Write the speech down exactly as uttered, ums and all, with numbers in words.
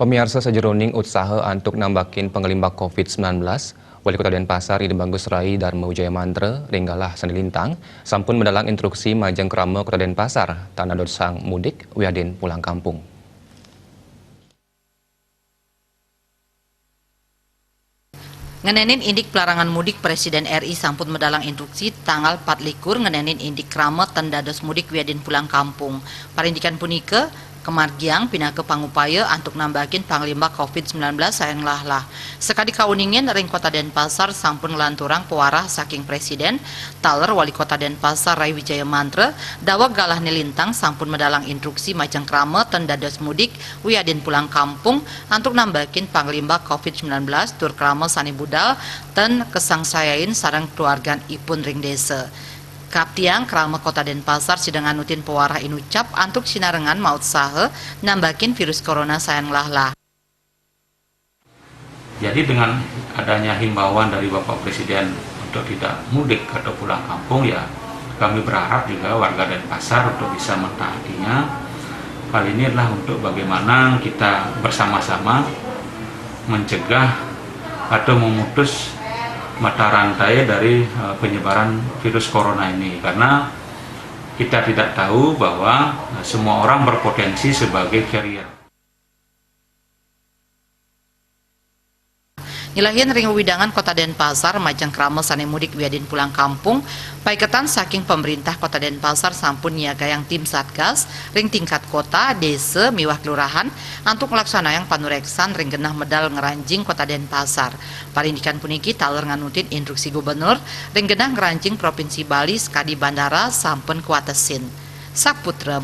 Pamiarsa, sajeroning utsaha antuk nambakin panglimbak covid sembilan belas, Wali Kota Denpasar Ida Bagus Rai Darma Wijaya Mantra ring galah sane lintang sampun medalang instruksi majeng krama Kota Denpasar tan dadosang mudik wiadin pulang kampung. Ngenenin indik pelarangan mudik, Presiden R I sampun medalang instruksi tanggal patlikur ngenenin indik krama tan dados mudik wiadin pulang kampung. Parindikan punika kamargiang pinaka pangupaya antuk nambakin panglimbak covid sembilan belas sayan nglahlah. Sakadi kauningin, ring Kota Denpasar sampun nglanturang pawarah saking Presiden, taler Wali Kota Denpasar Rai Wijaya Mantra daweg galahne lintang sampun medalang instruksi majeng krama tan dados mudik wiadin pulang kampung antuk nambakin panglimbak covid sembilan belas tur krama sane budal tan kasangsayain sareng keluarganipun ring desa. Kaptiang krama Kota Denpasar sida nganutin pawarah inucap antuk sinarengan mautsaha nambakin virus corona sayan nglahlah. Jadi, dengan adanya himbauan dari Bapak Presiden untuk tidak mudik atau pulang kampung, ya, kami berharap juga warga Denpasar untuk bisa mentaatinya. Hal ini adalah untuk bagaimana kita bersama-sama mencegah atau memutus mata rantai dari, eh, penyebaran virus corona ini, karena kita tidak tahu bahwa, eh, semua orang berpotensi sebagai carrier. Nyelehin ring wewidangan Kota Denpasar majeng krama sane mudik wiadin pulang kampung, paiketan saking pamrintah Kota Denpasar sampun nyiagayang tim satgas ring tingkat kota, desa, miwah kelurahan antuk nglaksanayang panureksan ring genah medal ngranjing Kota Denpasar. Parindikan puniki taler nganutin instruksi Gubernur ring genah ngranjing Provinsi Bali sakadi bandara sampun kawatesin. Saputra